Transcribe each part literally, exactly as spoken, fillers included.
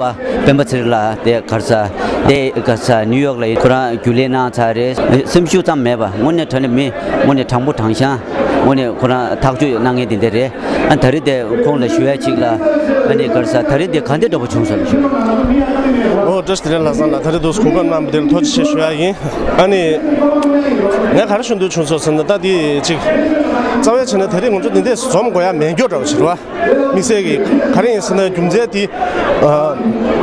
པ་སྤེན་པ་ཚེ་རིང་ལགས་དེ་ག་རེ་ཟ། དེ་ག་རེ་ཟ་ནིའུ་ཡོག་ལ་ཁོ་རང་རྒྱུན་ལས་གནང་ཚར་རེད། སེམས་ཤུགས་ཙམ་མེད་པ་དངོས་གནས་དྲང་གནས་མི་དངོས་གནས་དྲང་པོ་དྲང་བཞག་དངོས་གནས་ཁོ་རང་ཐག་གཅོད་གནང་མཁན་དེ་འདྲ་རེད། ཨ་ད་རེས་དེ་ཁོང་ལ་ཞུ་ཡ་གཅིག་ལ་ཨ་ནི་ག་རེ་ཟ་ད་རེས་དེ་ག་འདྲ་འདྲ་པོ་བྱུང་སོང་ཞུ། ཨོ་བཀྲ་ཤིས་བདེ་ལེགས་ལྷ་བཟང་ལགས། ད་རེས་འདུག་གོ་སྐབས་གནང་བ་དེ་ལ་ཐུགས་རྗེ་ཆེ་ཞུ་ཡ་ཡིན། ཨ་ནི་ངས་ག་རེ་ཞུ་འདོད་བྱུང་སོང་ཟེར་ན་ད་དེ་གཅིག་རྩ་བའི་ཆ་ནས་ད་རེས་ང་ཚོ་འདི་འདྲས་འཛོམས་དགོས་ཡ་མེད་འགྱོ་འདྲ་པོ་ཞིག་རེད་བ། དམིགས་བསལ་གྱི་ག་རེ་ཡིན་ཟེར་ན་རྒྱུ་མཚན་དེ། ཨ།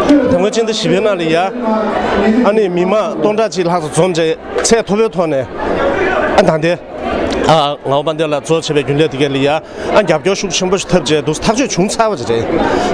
དེ་སྔོན་སྤྱི་ཟླ་བཞི་པའི་ནང་ལ་ཡ། ཨ་ནི་མི་མང་སྟོང་ཕྲག་གཅིག་ལྷག་ཙམ་འཛོམས་བྱས་ཚད་མཐོ་པོའི་ཐོག་ནས། ཨ་ད་ལྟའི། ཨ་ངག་དབང་དཔལ་ལྡན་ལགས་གཙོ་བྱས་པའི་རྒྱུན་ལས་དེ་ག་ལ་ཡ། ཨ་རྒྱབ་སྐྱོར་ཤུགས་ཆེན་པོ་ཞིག་ཐོབ་བྱས་འདུག་ཐག་གཅོད་བྱུང་ཚར་བ་ཅིག་རེད།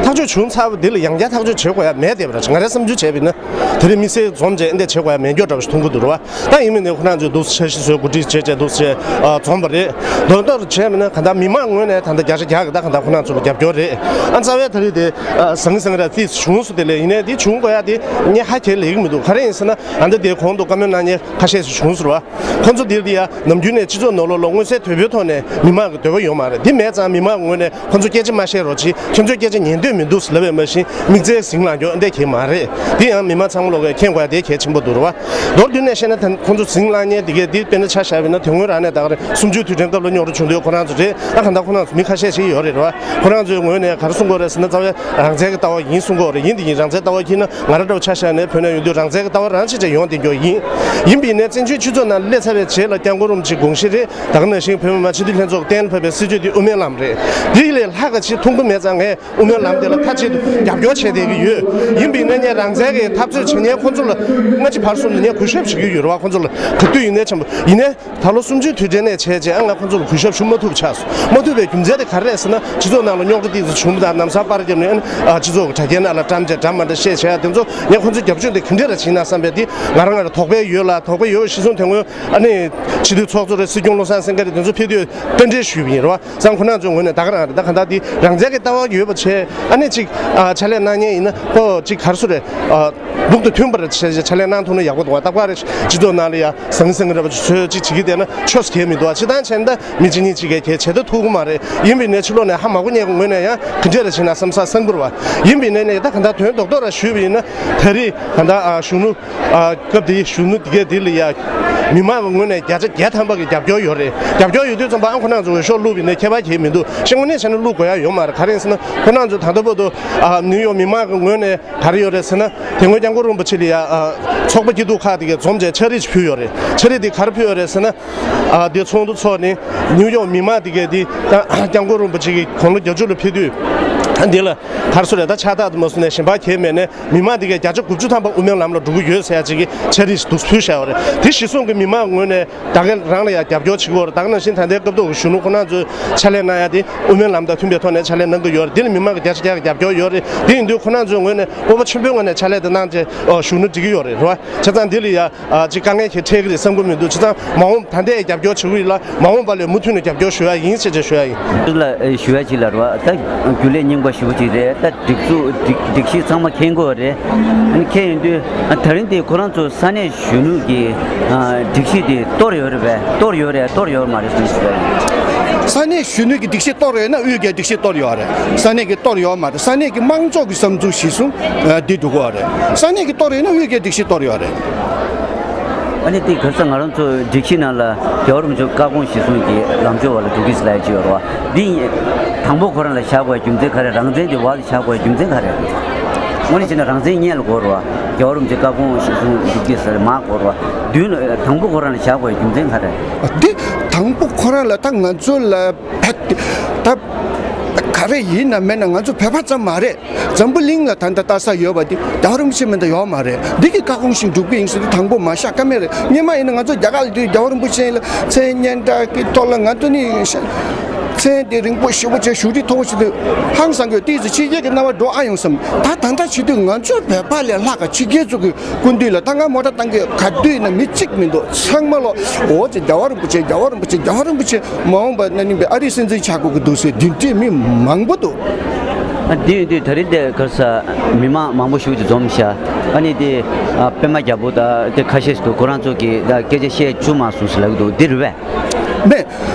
ཐག་གཅོད་བྱུང་ཚར་བ་འདི་ལ་ཡང་བསྐྱར་ཐག་གཅོད་བྱེད་དགོས་ཡ་མེད་བསྡད་པ་རེད། ང་རའི་བསམ་ཚུལ་བྱས་པ་ཡིན་ན། དེ་རིང་དམིགས་བསལ་འཛོམས་བྱས་འདི་བྱེད་དགོས་ཡ་མེད་འགྱོ་འདྲ་པོ་ཞིག་མཐོང་གི་འདུག་རེད་བ། ད་ཡིན་མིན་ནས་ཁོ་རང་ཚོས་འདུག་འཆར་གཞི་བཟོས་གོ་སྒྲིག་བྱས་བྱས་འདུག་བྱས་ཨ་འཛོམས་པ་རེད། མདོར་མདོར་བྱས་མིན་ན་ག་ད་མི་མང་ངོས་ནས་ད་ལྟ་བརྒྱ་ཆ་བརྒྱ་གི་ད་ག་ད་ཁོ་རང་ཚོ་ལ་རྒྱབ་སྐྱོར་རེད། ཨ་རྩ་བའི་ད་རེས་དེ་ཨ་ཟང་ཟིང་ར་རྩིས་བྱུང་སོང་། དེ་ལས་ཡིན་ནའི་དེ་བྱུང་དགོས་ཡ་དེ་ངས་ཧ་གྱེས་ལེགས་མི་འདུག་ག་རེ་ཡིན་ཟེར་ན་ཨ་འདི་དེ་གོང་དུ་བཀའ་མོལ་གནང་མཁན་ཁ་ཤས་ཤིག་བྱུང་ཟེར་བ། ཁོ་ཚོ་འདིར་ཡ་ནམ་རྒྱུན་ནས་སྤྱི་ཚོགས་ནང་ལོགས་ལ་མངོན་གསལ་དོད་པོའི་ཐོག་ནས་མི་མང་གི་འདོད་པ་ཡོད་མ་རེད། འདི་མེད་ཙང་མི་མང་ངོས་ནས་ཁོ་ཚོ་སྐད་ཆ་མ་བཤད་རོགས་གྱིས། ཁྱོད་ཚོས་སྐད་ཆ་ཉན་འདོད་མི་འདུག་ལབ་པས་མ་གཞི་མིག་རྩལ་ཟིང་ལངས་རྒྱུ་འདི་གལ་མ་རེད། འདི་ཡང་མི་མང་ཚང་མ་ལོག་གིས་མཁྱེན་དགོས་ཡ་དེ་གལ་ཆེན་པོ་འདུག་རེད་བ། མདོར་བསྡུས་ནས་བཤད་ན་ད་ཁོ་ཚོ་ཟིང་ལངས་མཁན་འདི་གས་འདི་དཔེར་ན་ཆ་བཞག་པ་ཡིན་ན་དེ་སྔོན་རང་ནས་ད་ག་རེ་གསུམ་བཅུའི་དུས་དྲན་སྐབས་ལ་རྙོག་དྲ་བྱུང་དུས་ཁོ་རང་ཚོ་རེད། ཨ་ག་ད་ཁོ་རང་ཚོ་མི་ཁ་ཤས་ཤིག་ཡོད་རེད་རེད་བ། ཁོ་རང་ཚོའི་ངོས་ནས་ག་རེ་གསུང་གི་ཡོད་རེད་ཟེར་ན་རྩ་བའི་རང་བཙན་གྱི་ལྟ་བ་ཡིན་གསུང་གི་ཡོད་རེད། ཡིན་དེ་ཡིན་རང་བཙན་ལྟ་བ་ཁྱེར་ན་ང་རང་འདྲ་བོ་ཆ་བཞག་ནས་བོད་ནང་ཡོང་དུས་རང་བཙན་གྱི་ལྟ་བ་རང་བྱས་བྱས་ཡོང་བསྡད་རྒྱུ་ཡིན། ཡིན་པ་ཡིན་ནའི་བཙན་བྱོལ་སྤྱི་ཚོགས་ནང་སླེབས་ཚར་བའི་རྗེས་ལ་སྐྱབས་མགོན་རིན་པོ་ཆེའི་དགོངས་གཞི་རེད། ད་ག་ནང་བཞིན་བོད་མི་མང་སྤྱི་འཐུས་ལྷན་ཚོགས་གཏན་ལ་ཕབ་པའི་སྲིད་བྱུས་དེ་དབུ་མའི་ལམ་རེད། དེ་ལས་ལྷག་ག་ཅིག་མཐོང་གི་མེད་ཙང་ངས་དབུ་མའི་ལམ་དེ་ལ་མཐའ་གཅིག་ཏུ་རྒྱབ་སྐྱོར་བྱས་བསྡད་ཀྱི་ཡོད། ཡིན་པ་ཡིན་ན་ངས་རང་བཙན་གྱི་འཐབ་རྩོད་བྱེད་མཁན་ཁོང་ཚོ་ལ་སྔ་ཕྱི་བར་གསུམ་དུ་ངས་གུས་ཞབས་བྱེད་ཀྱི་ཡོད་རེད་བ། ཁོང་ཚོ་ལ་ག་དུས་ཡིན་ནའི་ཆེན་པོ་ཡིན་ནའི། ད་ལོ་གསུམ་བཅུའི་དུས་དྲན་ནས་བྱས་རྗེས་ཨ་ང་ཁོང་ཚོ་ལ་གུས་ཞབས་ཞུ་མ་ཐུབ་ཆགས་སོང་། མ་ཐུབ་པའི་རྒྱུ་མཚན་དེ་ག་རེ་རེད་ཟེར་ན་སྤྱི་ཚོགས་ནང་ལ་རྙོག་དྲ་ཏོག་ཙམ་བྱུང་བ་དང་ལམ་སང་པར་བརྒྱབ་ནས་ཨ་སྤྱི་ཚོགས་ཀྱི་དྲ་རྒྱའི་ནང་ལ་བཀྲམ་བྱས་འདྲ་མ་འདྲ་བཤད་བྱས་ཡ་དེ་ཚོ་ངས་ཁོང་ཚོའི་རྒྱབ་སྐྱོར་དེ་ག་འདྲས་ར་བྱེད་ན་བསམ་པའི་དེ་ང་རང་ང་ར་དོགས་པ་ཡོད་ལ་དོགས་པ་ཡོད་པ་གཞིར་བཟུང་དེ་སྔོན་ཨ་ནི་སྤྱི་འཐུས་ཚོགས་གཙོ་རེད། སྲིད་སྐྱོང་བློ་བཟང་སེང་གེ་རེད། དེ་ཚོ་ཕེབས་དུས་རྟེན་འབྲེལ་ཞུས་པ་ཡིན་རེད་བ། སང་ཁོ་རང་ཚོའི་ངོས་ནས་ད་ག་རང་རེད། ད་ག་ད་དེ་རང་བཙན་གྱི་ལྟ་བ་ཡོད་པ་བྱས་ཨ་ནི་ཅིག་ཨ་ཕྱག་ལས་གནང་མཁན་ཡིན་ན་ཁོ་ཅིག་ག་རེ་ཟེར་རེད། ཨ་ལུགས་དང་མཐུན་པར་བྱས་ཕྱག་ལས་གནང་ཐུབ་ན་ཡག་པོ་འདུག་བ། ད་ག་རེ་སྤྱི་ཚོགས་ནང་ལ་ཡ་ཟང་ཟིང་རེད་པ་ཚོས་ཅིག་བྱེད་ཀྱི་བསྡད་ན་ཆོས་སུ་གལ་མི་འདུག་བ། སྤྱི་བཏང་བྱས་ན་ད་མི་གཅིག་གཉིས་གཅིག་གིས་གལ་བྱེད་ད་ཐུབ་ཀྱི་མ་རེད། ཡིན་པ་ཡིན་ནའི་ཕྱི་ལོགས་ནས་ཧ་མ་གོ་མཁན་གྱི་ངོས་ནས་ཡང་ག་འདྲས་རེད་བྱས་ན་བསམ་ས་བསམ་དགོས་རེད་བ། ཡིན་པ་ཡིན་ནའི་ད་ག་ད་དོན་རྡོག་རྡོག་ར་ཞུས་པ་ཡིན་ན་ད་རེས་ད་ད་ཨ་གཞོན་ནུ་ཨ་སྐབས་དེའི་གཞོན་ནུ་དེ་གས་དེ་ལ་ཡ་མི་མང་གི་ངོས་ནས་བརྒྱ་ཆ་བརྒྱ་ཐམ་པ་གི་རྒྱབ་སྐྱོར་ཡོད་རེད། རྒྱབ་སྐྱོར་ཡོད་དུས་ཙམ་པ་ཨ་ཁོ་རང་ཚོ་འོས་ཤོག་བླུགས་པ་ཡིན་ནའི་ཁྱད་པར་གང་ཡང་མི་འདུག་ཤེས། དངོས་གནས་བྱས་ན་བླུགས་དགོས་ཡ་ཡོད་མ་རེད། ག་རེ་ཡིན་ཟེར་ན་ཁོ་རང་ཚོ་ད་ལྟ་བར་དུ་ཨ་ནིའུ་ཡོག་མི་མང་གི་ངོས་ནས་ག་རེ་ཡོད་རེད་ཟེར་ན། དེ་སྔོན་སྐྱབས་མགོན་རིན་པོ་ཆེ་ལ་ཡ་ཨ་ཚོགས་པ་སྐྱིད་སྡུག་ཁག་དེ་གས་འཛོམས་བྱས་ཕྱག་བྲིས་ཕུལ་ཡོད་རེད། ཕྱག་བྲིས་དེ་ག་རེ་ཕུལ་ཡོད་རེད་ཟེར་ན། ཨ་དེ་ཚོགས་འདུ་ཚོགས་ནས་ནིའུ་ཡོག་མི་མང་དེ་གས་དེ་ད་སྐྱབས་མགོན་རིན་པོ་ཆེ་གི་དགུང་ལོ་བརྒྱད་ཅུ་ལ་ཕེབས་དུས་ཨ་འདི་ལ་ག་རེ་ཟེར་རེད། ད་ཕྱག་རྟགས་དུ་མ་བཟུང་ནས་གཞན་པ་གང་ཡང་མེད་ནས་མི་མང་དེ་གས་བརྒྱ་ཆ་དགུ་བཅུ་ཐམ་པ་དབུ་མའི་ལམ་ལ་འགྲོ་གི་ཡོད་ཟེར་ཡ་ཅིག་གི་ཕྱག་བྲིས་ཤིག་འདུག་ཕུལ་བཞག་ཡོད་རེད། དེ་གཞིར་བཟུང་གི་མི་མང་ངོས་ནས་ད་ག་རང་ལ་ཡང་རྒྱབ་སྐྱོར་བྱེད་ཀྱི་ཡོད་རེད། ད་ག་ནང་བཞིན་ད་ལྟའི་སྐབས་ཐོག་གི་གཞོན་ནུ་ཁོ་རང་ཚོས་ཕྱག་ལས་གནང་ཡ་དེ་དབུ་མའི་ལམ་དང་མཐུན་པའི་ཐོག་ནས་ཕྱག་ལས་གནང་གི་ཡོད་རེད། འདི་ལ་མི་མང་གི་བརྒྱ་ཆ་བརྒྱ་གི་རྒྱབ་སྐྱོར་ཡོད་རེད། དེ་ཡིན་དུས་ཁོ་རང་ཚོའི་ངོས་ནས་སྤོབས་པ་ཆེན་པོའི་ངང་ནས་ཕྱག་ལས་དེ་གནང་བྱས་ཨོ་བཞུགས་ན་འགྲིག་གི་ཡོད་རེད། རེད་བ། བྱས་ཙང་འདི་ལ་ཡ་ཨ་ཅིག་དཀའ་ངལ་ཞིག་འཕྲད་ཀྱི་རེད་བསམ་གྱི་མི་འདུག་བྱས་ཙང་མ་འོངས་ད་ལྟའི་རྒྱབ་སྐྱོར་བྱེད་ཀྱི་ཡོད་ལ་མ་འོངས་པ་ལ་མུ་མཐུད་ནས་རྒྱབ་སྐྱོར་ཞུ་ཡ་ཡིན་ཞེས་བྱས་ཞུ་ཡ་ཡིན། ལ་ཞུ་ཡ་ཅིག་ལ་རེད་བ། ད་རྒྱུན་ལས་རྙིང་པ་ཞེ་པོ་ཅིག་རེད། ད་སྒྲིག་འཛུགས་སྒྲིག་སྒྲིག་གཞི་ཚང་མ་མཁྱེན་དགོས་རེད། ཨ་ནི་མཁྱེན་ཡོང་དུས་ཨ་ད་རིང་དེ་ཁོ་རང་ཚོ་ས་གནས་གཞོན་ནུ་གི་ཨ་སྒྲིག་གཞི་དེ་གཏོར་ཡོད་རེད་པས། གཏོར་ཡོད་རེད། གཏོར་ཡོད་མ་རེད་གསུངས་ཞུ་ཡ་ཡིན། ས་གནས་གཞོན་ནུ་གི་སྒྲིག་གཞི་གཏོར་ཡོད་ན་དབུས་ཀྱི་སྒྲིག་གཞི་གཏོར་ཡོད་རེད། ས་གནས་ཀྱི་གཏོར་ཡོད་མ་རེད། ས་གནས་ཀྱི་དམངས་གཙོ་གི་བསམ་ཚུལ་གཞིར་བཟུང་ཨ་འདི་འགྲོ་གི་ཡོད་རེད། ས་གནས་ཀྱི་གཏོར་ཡོད་ན་དབུས་ཀྱི་སྒྲིག་གཞི་གཏོར་ཡོད་རེད། ཨ་ནི་དེ་ག་རེ་ཟེར་ང་རང་ཚོ་སྒྲིག་གཞི་ནང་ལ་རྒྱལ་བ་རིན་པོ་ཆེའི་བཀའ་དགོངས་གཞིར་བཟུང་གི་ལམ་ཕྱོགས་བར་ལ་འགྲོ་གི་ཟེར་ལབ་ཡ་ཅིག་ཡོད་རེད་བ། འདི་དང་པོ་ཁོ་རང་ལ་བཞག་དགོས་རྒྱུ་མཚན་ག་རེ། རང་བཙན་དེ་བར་ལ་བཞག་དགོས་རྒྱུ་མཚན་ག་རེ་རེད། དངོས་གནས་བྱས་ན་རང་བཙན་སྔོན་ལ་དགོས་རེད་བ། རྒྱལ་བ་རིན་པོ་ཆེའི་བཀའ་དགོངས་གཞིར་བཟུང་འགྲོ་གི་ཟེར་མར་དགོས་རེད་བ། མདུན་ལ་དང་པོ་ཁོ་རང་ལ་བཞག་དགོས་རྒྱུ་མཚན་ག་རེ་རེད། འདི་དང་པོ་ཁོ་རང་ལ་ད་ང་ཚོ་ལ་ཕ་ད་ག་རེ་ཡིན་ན་མེད་ན་ང་ཚོ་བོད་པ་ཙམ་མ་རེད། འཛམ་བུ་གླིང་ལ་ད་ལྟ་ལྟ་ས་ཡོད་པ་འདི་རྒྱལ་བ་རིན་པོ་ཆེ་མིན་ད་ཡོད་མ་རེད། འདི་གི་བཀའ་དགོངས་བཞིན་སྒྲུབ་ཀྱི་ཡིན་ཟེར་དུས་དང་པོ་མ་བཞག་ཀ་མེད་རེད། སྔོན་མ་ཡིན་ན་ང་ཚོ་རྒྱ་གར་ལ་དུས་རྒྱལ་བ་རིན་པོ་ཆེ་ལ་མཚན་སྙན་གྲགས་ཀྱི་ཐོག་ལ་ང་ཚོ་ནི་མཚན་དེ་རིང་པོ་ཞེ་པོ་བྱས་བཞུགས་ཁྲི་མཐོ་པོ་ཞིག་ཏུ་ཧང་སང་གི་ཏིས་ཕྱི་རྒྱལ་གྱི་རྣ་བ་འགྲོ་ཨ་ཡོང་བསམ། ད་ད་ལྟ་བྱེད་དུས་ང་ཚོ་བོད་པ་ལས་ལྷག་ག་ཕྱི་རྒྱལ་ཚོ་གི་སྐུ་མདུན་ལ་ད་ང་མོ་ཊ་བཏང་གི་ག་དུས་ཡིན་ན་མི་གཅིག་མི་འདུག་ཚང་མ་ལོ་འོ་ཅེ་རྒྱལ་བ་རིན་པོ་ཆེ་རྒྱལ་བ་རིན་པོ་ཆེ་རྒྱལ་བ་རིན་པོ་ཆེ། མ་འོངས་པ་ན་ནིང་པའི་ཨ་རིའི་སྲིད་འཛིན་ཆགས་དགོས་ཀྱི་འདུག་ཟེར་འདི་འདྲའི་མི་མང་པོ་འདུག་ཨ་དེ་ཡིན་དུས་ད་རེས་འདི་ག་རེ་ཟ་མི་མང་མང་པོ་ཞིག་ཅིག་འཛོམས་ཤག་ཨ་ནི་དེ་ཨ་པད་མ་རྒྱལ་པོ་དང་དེ་ཁ་ཤས་ཤིག་འདུག་ཁོ་རང་ཚོ་གིས་ད་སྐད་ཆ་བཤད་བཅུག་མ་སོང་ཟེར་ལབ་ཀྱི་འདུག་འདི་རེད་པས། མེད།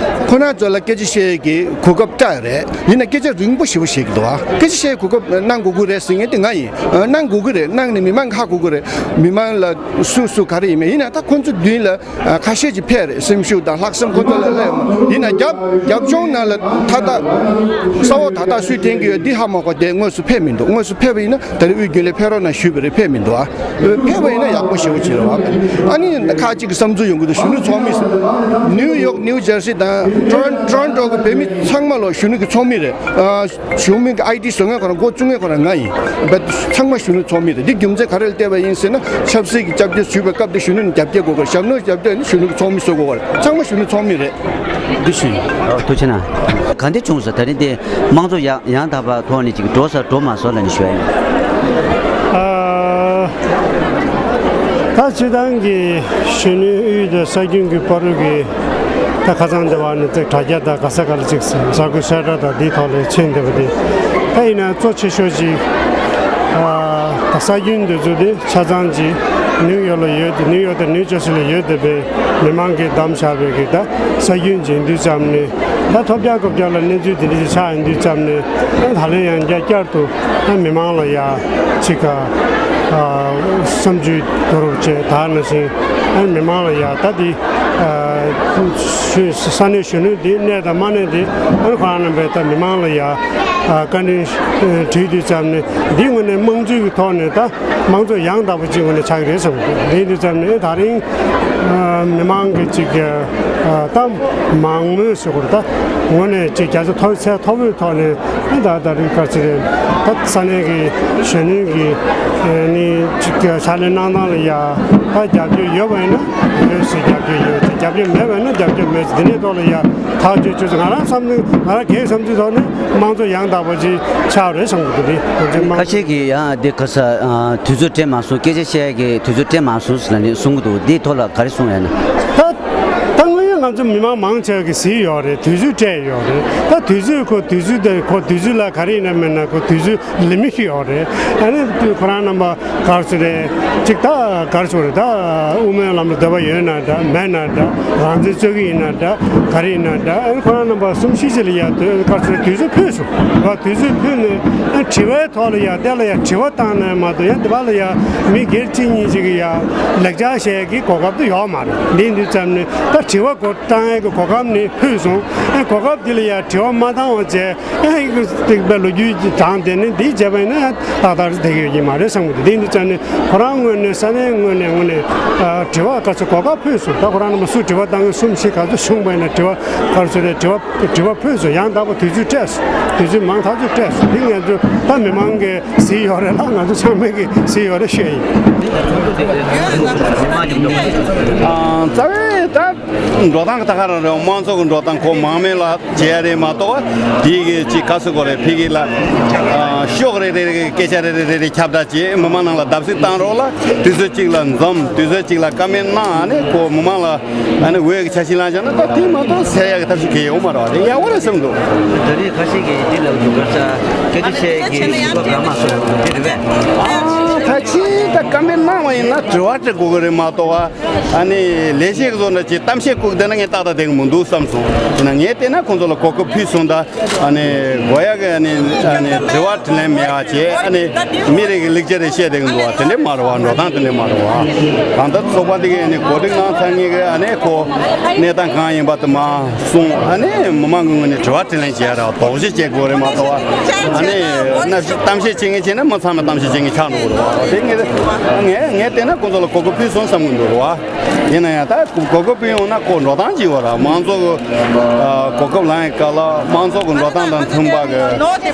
ཁོ་རང་ཚོ་ལ་སྐད་ཆ་བཤད་ཀྱི་གོ་སྐབས་སྤྲད་རེད། ཡིན་ན་སྐད་ཆ་རིང་པོ་ཞེ་པོ་བཤད་ཀྱི་འདུག་ཨ། སྐད་ཆ་བཤད་གོ་སྐབས་གནང་དགོས་ཀྱི་རེད་ཟེར་མཁན་དེ་ང་ཡིན། ཨ། གནང་དགོས་ཀྱི་རེད། གནང་ནས་མི་མང་ཧ་གོ་གི་རེད། མི་མང་ལ་སུ་སུ་ག་རེ་ཡིན་མིན། ཡིན་ན་ད་ཁོ་ཚོ་མདུན་ལ་ཨ། ཁ་ཤས་ཀྱིས་ཕེབས་རེད། སེམས་ཤུགས་དང་ལྷག་བསམ་ཁོ་ཚོ་ལ་སླེབས་མ། ཡིན་ན་རྒྱབ་རྒྱབ་ལྗོངས་ནང་ལ་ད་ལྟ་ས་འོག་ད་ལྟ་སུས་འཐེན་གྱི་ཡོད་འདི་ཧ་མ་གོ་དེ་དངོས་སུ་ཕེབས་མི་འདུག་དངོས་སུ་ཕེབས་པ་ཡིན་ན་ད་རེས་དབུས་རྒྱུན་ལས་ཕེབས་རོགས་གནང་ཞུས་པ་རེད། ཕེབས་མི་འདུག་ཨ། ཕེབས་པ་ཡིན་ན་ཡག་པོ་ཞེ་པོ་ཅིག་རེད་བ། ཨ་ནི་ཁ་ཅིག་གི་བསམ་ཚུལ་ཡོང་གི་འདུག་གཞོན་ནུ་ཚོགས་མི་ནིའུ་ཡོག་ནིའུ་ཇར་སི་དང་ཊོ་རོན་ཊོ་རོན་ཊོ་གི་བོད་མི་ཚང་མ་ལོ་གཞོན་ནུ་གི་ཚོགས་མི་རེད། ཨ། གཞུང་མིན་གྱི་ཨའི་ཌི་བཟོ་མཁན་ཁོ་རང་འགོ་བཙུགས་མཁན་ཁོ་རང་ང་ཡིན། བས་ཚང་མ་གཞོན་ནུ་ཚོགས་མི་རེད། འདི་རྒྱུ་མཚན་ག་རེ་ལ་བལྟས་པ་ཡིན་ཟེར་ན་ཆབ་སྲིད་ཀྱི་སྐྱབས་བཅོལ་ཞུས་པའི་སྐབས་དེ་གཞོན་ནུ་ནི་རྒྱབ་སྐྱོར་དགོས་ཀྱི་རེད། ཞབས་ནོར་རྒྱབ་སྐྱོར་ནི་གཞོན་ནུ་གི་ཚོགས་མི་བཟོ་དགོས་ཀྱི་རེད། ཚང་མ་གཞོན་ནུ་ཚོགས་མི་རེད། འདི་ཞུ་ཡིན། ཨོ་ཐུགས་རྗེ་གནང་། ག་འདྲ་བྱུང་སོང་། ད་རིང་འདི་དམངས་གཙོ་ཡང་ཡང་དག་པ་ཐོག་ནས་ཅིག་འགྲོ་ས་འགྲོ་མ་སོང་ལབ་ནས་ཞུ་ཡ་ཡིན། ཨ། ད་སྤྱིར་བཏང་གི་གཞོན་ནུའི་དབུས་དང་ས་རྒྱུན་གྱི་བར་གྱི་ད་ཁ་སང་འདི་བར་ནས་ད་དྲ་རྒྱ་དང་ག་ས་ག་ལ་ཅིག་གཟའ་འཁོར་གསལ་བསྒྲགས་དང་འདིའི་ཐོག་ལ་ཕྱིན་བསྡད་པ་དེ། ད་ཡིན་ན་གཙོ་ཆེ་ཤོས་ཅིག་ཨ། ད་ས་རྒྱུན་འདི་ཚོ་དེ་ཆ་ཚང་ཅིག་ནིའུ་ཡོག་ལ་ཡོད་དེ། ནིའུ་ཡོག་དང་ནིའུ་ཇར་སི་ལ་ཡོད་བསྡད་པའི་མི་མང་གིས་བདམས་བཞག་པའི་གི་ད་ས་རྒྱུན་ཅིག་ཡིན་དུས་ཙམ་ནས། ད་ཐོབ་རྒྱག་རྐུབ་རྒྱག་ལ་གནས་ཚུལ་དེ་འདྲ་ཞིག་ཆགས་ཡོང་དུས་ཙམ་ནས། ད་ལན་ཡང་བསྐྱར་བསྐྱར་དུ་ཨ་མི་མང་ལ་ཡ་ཅིག་ག་ཨ་བསམ་ཚུལ་བསྡུ་རུབ་བྱས། ད་ནང་བཞིན་ཨ་མི་མང་ལ་ཡ་ད་འདི་ཨ་ས་གནས་གཞོན་ནུ་འདི་གནས་དང་མ་གནས་འདི་ཨ་ཁོ་རང་རྣམ་པས་ད་མི་མང་ལ་ཡ་ཨ་བཀའ་འདྲི་དྲིས་དུས་ཙམ་ནས། འདི་དངོས་གནས་དམངས་གཙོའི་གི་ཐོག་ནས་ད་དམངས་གཙོ་ཡང་དག་པ་ཅིག་དངོས་གནས་ཆགས་ཀྱི་རེད་བསམ་གི་འདུག་དེ་ཡིན་དུས་ཙམ་ནས་ད་རིང་ཨ་མི་མང་གི་ཅིག་ཨ་ད་མང་མོས་ཟེར་དགོས་རེད། ད་དངོས་གནས་ཅིག་བརྒྱ་ཆ་མཐོ་ཚད་མཐོ་པོའི་ཐོག་ནས་ཨ་ད་ད་རིང་ག་ཚོད་རེད། ད་ས་གནས་ཀྱི་གཞོན་ནུའི་གི་ཨ་ནི་ཅིག་ཕྱག་ལས་གནང་སྟངས་ལ་ཡ་ད་རྒྱབ་སྐྱོར་ཡོད་པ་ཡིན་ན་ཡོད་ཟེར། རྒྱབ་སྐྱོར་ཡོད་ཟེར། རྒྱབ་སྐྱོར་མེད་པ་ཡིན་ན་རྒྱབ་སྐྱོར་མེད་ཟེར། འདི་འདྲའི་ཐོག་ལ་ཡ་ཐག་གཅོད་བྱས་ཚེ། ང་རང་བསམ་ཚུལ། ང་རང་སྒེར་བསམ་ཚུལ་ཐོག་ནས་དམངས་གཙོ་ཡང་དག་པ་ཅིག་ཆགས་རེད་བསམ་གྱི་འདུག་དེ་ཁ་ཤས་ཀྱིས་ཡང་འདི་ག་ས་ཨ་དུས་ཚོད་སྤྲད་མ་སོང་། སྐད་ཆ་བཤད་ཀྱི་དུས་ཚོད་སྤྲད་མ་སོང་ཟེར་ནས་གསུང་གི་འདུག་འདིའི་ཐོག་ལ་ག་རེ་གསུང་ཡོད་ན། ད་ད་དངོས་ཡོད་ང་ཚོ་མི་མང་མང་ཆེ་བ་གིས་གཟིགས་ཡོད་རེད། དུས་ཚོད་སྤྲད་ཡོད་རེད། ད་དུས་ཚོད་ཁོ་དུས་ཚོད་དེ་ཁོ་དུས་ཚོད་ལ་ག་རེ་ཡིན་ན་མིན་ན་ཁོ་དུས་ཚོད་ལི་མི་ཤི་ཡོད་རེད། ཨ་ནི་དུས་ཁོ་རང་རྣམ་པ་གར་སོ་རེད། ཅིག་ད་གར་སོ་རེད། ད་དབུ་མའི་ལམ་ལ་འདོད་པ་ཡོད་ན་འདྲ་མེད་ན་འདྲ། རང་བཙན་རྩོད་ཀྱི་ཡིན་ན་འདྲ་ག་རེ་ཡིན་ན་འདྲ། ཨ་ཁོ་རང་རྣམ་པ་གསུམ་བཞི་ཅིག་ལ་ཡ་དུས་གར་སོ་རེད། དུས་ཚོད་ཕུལ་སོང་བ། དུས་ཚོད་ཕུལ་ནས་ཨ་དྲི་བའི་ཐོག་ལ་ཡ་དེ་ལ་ཡ་དྲི་བ་བཏང་ནས་མ་གཏོགས་ཡ་དེ་བ་ལ་ཡ་མི་སྒེར་གཅིག་གཉིས་ཅིག་གི་ཡ་ལེགས་ཆ་བཤད་ཀྱི་གོ་སྐབས་དེ་ཡོད་མ་རེད། འདི་ཡིན་དུས་ཙམ་ནས་ད་དྲི་བ་གོ་བཏང་ཡ་གི་གོ་སྐབས་ནི་ཕུལ་སོང་། ཨ་གོ་སྐབས་དེ་ལ་ཡ་དྲི་བ་མ་བཏང་བ་བྱས། ཨེ་ཡིག་སྟེགས་པའི་ལོ་རྒྱུས་ཀྱི་གྲངས་དེ་ནི་འདིའི་བྱས་པ་ཡིན་ན་ཡང་ཏག་ཏག་བསྡད་ཀྱི་ཡོད་ཀྱི་མ་རེད་བསམ་གྱི་འདུག་དེ་ཡིན་དུས་ཙང་ནས་ཁོ་རང་ངོས་ནས་ས་གནས་ངོས་ནས་དངོས་གནས་ཨ་དྲི་བ་ག་ཚོད་གོ་སྐབས་ཕུལ་སོང་། ད་ཁོ་རང་རྣམ་པ་སུ་དྲི་བ་བཏང་གི་གསུམ་བཞི་ག་ཚོད་བྱུང་བ་ཡིན་ན་དྲི་བ་ག་ཚོད་རེད། དྲི་བ་དྲི་བ་ཕུལ་སོང་། ཡང་དག་པ་དུས་ཚོད་སྤྲད་སོང་། དུས་ཚོད་མང་ཐག་ཆོད་སྤྲད་སོང་། འདི་ངས་ཚོ་ད་མི་མང་གིས་གཟིགས་ཡོད་རེད་ལ། ང་ཚོ་ཚང་མས་ཀྱིས་གཟིགས་ཡོད་རེད་ཤོད་ཡིན། ཨ་རྩ་བའི་ད་འགྲོ་སྟངས་ཀྱི་ད་ག་རང་རེད། དམངས་གཙོ་གི་འགྲོ་སྟངས་ཁོ་མང་མོས་ལ་བྱས་རེད་མ་གཏོགས། དེའི་གི་ཅིག་ག་ཟེར་དགོས་རེད། ཕ་གི་ལ་ཨ་ཤོག་རེ་རེ་རེ་སྐད་ཆ་རེ་རེ་རེ་རེ་ཁྱབ་བསྒྲགས་བྱས། མི་མང་ནང་ལ་བརྡབ་གསིག་བཏང་རོགས་ལ། དུས་ཚོད་གཅིག་ལ་འཛོམས། དུས་ཚོད་གཅིག་ལ་བཀའ་མོལ་གནང་། ཨ་ནི་ཁོ་མི་མང་ལ་ཨ་ནི་འོས་ཀྱི་ཆ་ཤས་ལངས་བྱས་ན་ད་དེ་མ་གཏོགས་སེལ་ཡག་གི་ཐབས་ཤེས་གང་ཡང་ཡོད་མ་རེད་བ། དེ་ཡག་པོ་རེད་བསམ་འདུག་ད་རེས་ཁ་ཤས་ཀྱིས་འདི་ལབ་འདུག་ག་ས་སྐད་ཆ་བཤད་ཀྱི་སྐབས་རག་མ་སོང་། འདི་རེད་པས། ཨ་ད་ཕྱིན་ད་བཀའ་མོལ་གནང་བ་ཡིན་ན་དྲི་བ་དྲི་དགོས་ཀྱི་རེད་མ་གཏོགས་བ། ཨ་ནི་ལས་བྱེད་ཚོ་འདྲ་ཅིག་གཏམ་བཤད་བཀུག་བསྡད་ན་ངས་ཏག་ཏག་བསྡད་ཀྱི་མི་འདུག་བསམ་སོང་། ཡིན་ན་ངས་བལྟས་ན་ཁོང་ཚོ་ལ་གོ་སྐབས་ཕུལ་སོང་། ད་ཨ་ནི་དགོས་ཡག་གི་ཨ་ནི་ཨ་ནི་དྲི་བ་དྲིས་ལན་མེད་པ་བྱས། ཨ་ནི་མི་རེ་གི་ལེགས་ཆ་རེ་བཤད་བསྡད་ཀྱི་འདུག་བ། དེ་འདྲས་མ་རེད་བ། འགྲོ་སྟངས་དེ་འདྲས་མ་རེད་བ། གང་ལྟར་ཚོགས་པ་འདི་གི་ཨ་ནི་གོ་སྒྲིག་གནང་ཚར་མཁན་གི་ཨ་ནི་ཁོ་གནས་སྟངས་གང་ཡིན་པ་དེ་མར་གསུངས། ཨ་ནི་མི་མང་གི་ངོས་ནས་དྲི་བ་དྲིས་ལན་བྱེད་ཡ་ར་དོགས་གཞི་བྱེད་དགོས་རེད་མ་གཏོགས་བ། ཨ་ནི་གནམ་གཤིས་གཏམ་བཤད་བྱེད་མཁན་བྱས་ན་མི་ཚང་མ་གཏམ་བཤད་བྱེད་མཁན་ཆགས་འགྲོ་གི་རེད་བ། དེ་ངས་ངས་ངས་བལྟས་ན་ཁོང་ཚོ་ལ་གོ་སྐབས་ཕུལ་སོང་བསམ་གྱི་འདུག་རེད་བ། ཡིན་ན་ཡང་ད་གོ་སྐབས་ཕུལ་ཡོང་ན་ཁོ་འགྲོ་སྟངས་ཅིག་ཡོད་ར། དམངས་གཙོ་གི་ཨ་གོ་སྐབས་ལེན་སྐབས་ལ་དམངས་གཙོ་གི་འགྲོ་སྟངས་དང་མཐུན་པ་གི་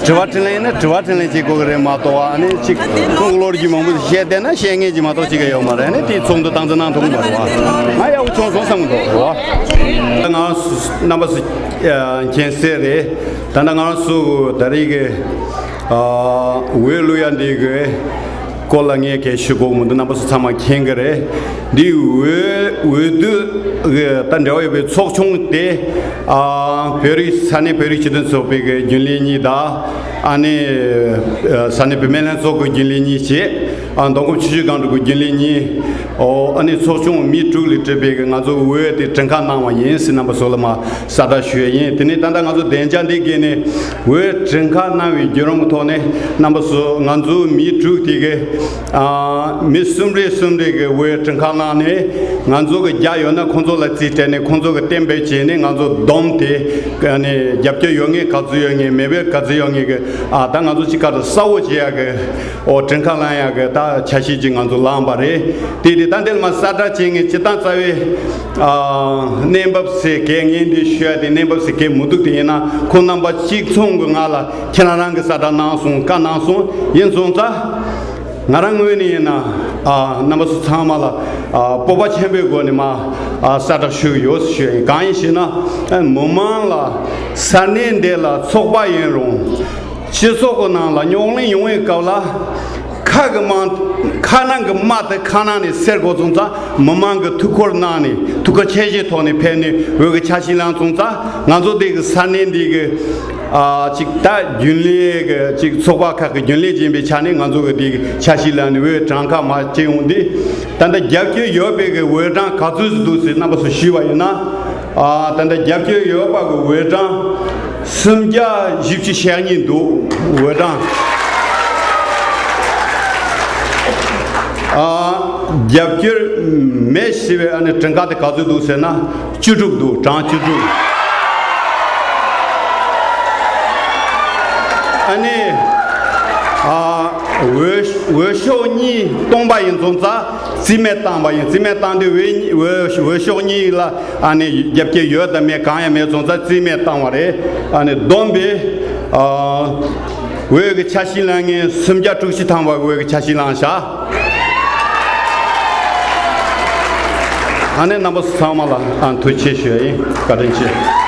དྲི་བ་དྲིས་ལན་ཡིན་ན་དྲི་བ་དྲིས་ལན་བྱེད་དགོས་ཀྱི་རེད་མ་གཏོགས། ཨ་ནི་ཅིག་ཁོང་གི་ལོ་རྒྱུས་མང་པོ་ཞིག་བཤད་བསྡད་ན་བཤད་མཁན་ཅིག་མ་གཏོགས་ཅིག་ཡོད་མ་རེད། ཨ་ནི་དེའི་ཚོགས་འདུ་སྟངས་འཛིན་གནང་ཐུབ་ཀྱི་མ་རེད་བ། ང་ཡག་པོ་བྱུང་སོང་བསམ་གྱི་འདུག་རེད་བ། ང་རྣམ་པ་ཚོ་མཁྱེན་གསལ་རེད། ད་ལྟ་ང་རང་ཚོ་ད་རེས་ཀྱི་ཨ་འོས་བླུག་ཡ་འདི་གི་སྐོར་ལ་ངས་གལ་ཞུ་དགོས་མི་འདུག་རྣམ་པ་ཚོ་ཚང་མ་མཁྱེན་གྱི་རེད། འདི་འོས་འོས་བསྡུ་གི་ད་འབྲེལ་བ་ཡོད་པའི་ཚོགས་ཆུང་དེ་ཨ་བོད་རིགས་ས་གནས་བོད་རིགས་སྤྱི་མཐུན་ཚོགས་པའི་གི་རྒྱུན་ལས་གཉིས་དང་། ཨ་ནི་ཨ་ས་གནས་བུད་མེད་ལྷན་ཚོགས་ཀྱི་རྒྱུན་ལས་གཉིས་བྱས། ཨ་མདོ་ཁམས་ཆུ་བཞི་སྒང་དྲུག་གི་རྒྱུན་ལས་གཉིས། ཨོ་ཨ་ནི་ཚོགས་ཆུང་མི་དྲུག་ལས་གྲུབ་པའི་གི་ང་ཚོ་འོས་དེ་གྲངས་ཀ་གནང་བ་ཡིན་ཟེར་རྣམ་པ་ཚོ་ལ་མ་གསལ་བསྒྲགས་ཞུ་ཡ་ཡིན། དེ་ནས་ད་ལྟ་ང་ཚོ་བདེ་འཇགས་འདི་གས་ནས་འོས་གྲངས་ཀ་གནང་བའི་བརྒྱུད་རིམ་གྱི་ཐོག་ནས་རྣམ་པ་ཚོ་ང་ཚོ་མི་དྲུག་དེ་གི་ཨ་མི་གསུམ་རེ་གསུམ་རེ་གི་འོས་གྲངས་ཀ་གནང་ནས་ང་ཚོ་གི་རྒྱ་ཡོད་ན་ཁོང་ཚོ་ལ་རྩིས་སྤྲད་ནས་ཁོང་ཚོ་གི་གཏན་འབེབས་བྱས་ནས་ང་ཚོ་བསྡོམས་ཏེ་ཨ་ནི་རྒྱབ་སྐྱོར་ཡོད་མཁན་ག་ཚོད་ཡོད་མཁན་མེད་པའི་ག་ཚོད་ཡོད་མཁན་གི་ཨ་ད་ང་ཚོ་གཅིག་ཁ་དུ་གསལ་བོ་བྱེད་ཡ་གི་ཨོ་གྲངས་ཀ་ལེན་ཡག་གི་ད་ཆ་ཤས་ཅིག་ང་ཚོ་བླངས་པ་རེད། དེ་དེ་ད་འདིར་མ་གསལ་བསྒྲགས་བྱེད་མཁན་སྤྱིར་བཏང་རྩ་བའི་ཨ་གནས་བབ་ཟེར་གལ་ངན་འདི་ཞུ་ཡ་དེ་གནས་བབ་ཟེར་གལ་མི་འདུག་དེ་ཡིན་ན་ཁོང་རྣམ་པ་གཅིག་མཚུངས་ཀྱི་ང་ལ་ཁྱེད་རང་རང་གི་གསལ་བསྒྲགས་གནང་སོང་བཀའ་གནང་སོང་ཡིན་སོང་ཙང་ང་རང་ངོས་ནས་ཡིན་ན་ཨ་རྣམ་པ་ཚོ་ཚང་མ་ལ་ཨ་སྤོབས་པ་ཆེན་པོའི་སྒོ་ནས་མ་ཨ་གསལ་བསྒྲགས་ཞུ་གི་ཡོད་ཞུ་ཡ་ཡིན། གང་ཡིན་ཞེ་ན་ཨ་མི་མང་ལ་ས་གནས་འདི་ལ་ཚོགས་པ་ཡིན་རུང་། སྤྱི་ཚོགས་ཀྱི་ནང་ལ་རྙོག་གླེང་ཡོང་བའི་སྐབས་ལ་ཁ་གི་དམག་ཁ་ནང་གི་དམག་དེ་ཁ་ནང་ནས་སེལ་དགོས་སོང་ཙང་མི་མང་གི་ཐུགས་ཁུར་གནང་ནས་ཐུགས་ཁུར་ཆེ་བཞེས་ཐོག་ནས་ཕེབས་ནས་འོས་ཀྱི་ཆ་ཤས་བླངས་སོང་ཙང་ང་ཚོ་འདི་གི་ས་གནས་འདི་གི་ཨ་ཅིག་ད་རྒྱུན་ལས་གི་ཅིག་ཚོགས་པ་ཁག་གི་རྒྱུན་ལས་ཡིན་པའི་ཆ་ནས་ང་ཚོ་གི་འདི་གི་ཆ་ཤས་བླངས་ནས་འོས་གྲངས་ཀ་མར་བྱས་ཡོང་དུས་ད་ལྟ་རྒྱབ་སྐྱོར་ཡོད་པའི་གི་འོས་གྲངས་ག་ཚོད་ཅིག་འདུག་ཟེར་རྣམ་པ་ཚོ་ཞུས་པ་ཡིན་ན། ཨ་ད་ལྟ་རྒྱབ་སྐྱོར་ཡོད་པ་གི་འོས་གྲངས་སུམ་བརྒྱ་བཞི་བཅུ་ཞེ་གཉིས་འདུག་འོས་གྲངས། ཨ་རྒྱབ་སྐྱོར་མེད་ཞེས་པའི་ཨ་ནི་གྲངས་ཀ་དེ་ག་ཚོད་འདུག་ཟེར་ན་བཅུ་དྲུག་འདུག་གྲངས་བཅུ་དྲུག་ཨ་ནི་ཨ་འོས་འོས་ཤོག་གཉིས་སྟོང་པ་ཡིན་སོང་ཙང་རྩིས་མེད་བཏང་བ་ཡིན། རྩིས་མེད་བཏང་དུས་འོས་འོས་འོས་ཤོག་གཉིས་ལ་ཨ་ནི་རྒྱབ་སྐྱོར་ཡོད་དམ་མེད་གང་ཡང་མེད་སོང་ཙང་རྩིས་མེད་བཏང་བ་རེད། ཨ་ནི་བསྡོམས་པས་ཨ་འོས་ཀྱི་ཆ་ཤས་བླངས་མཁན་སུམ་བརྒྱ་དྲུག་ཅུ་ཐམ་པ་འོས་ཀྱི་ཆ་ཤས་བླངས་བཞག་ཨ་ནི་རྣམ་པ་ཚང་མ་ལ་ཨ་ཐུགས་རྗེ་ཆེ་ཞུ་ཡ་ཡིན། བཀའ་དྲིན་ཆེ།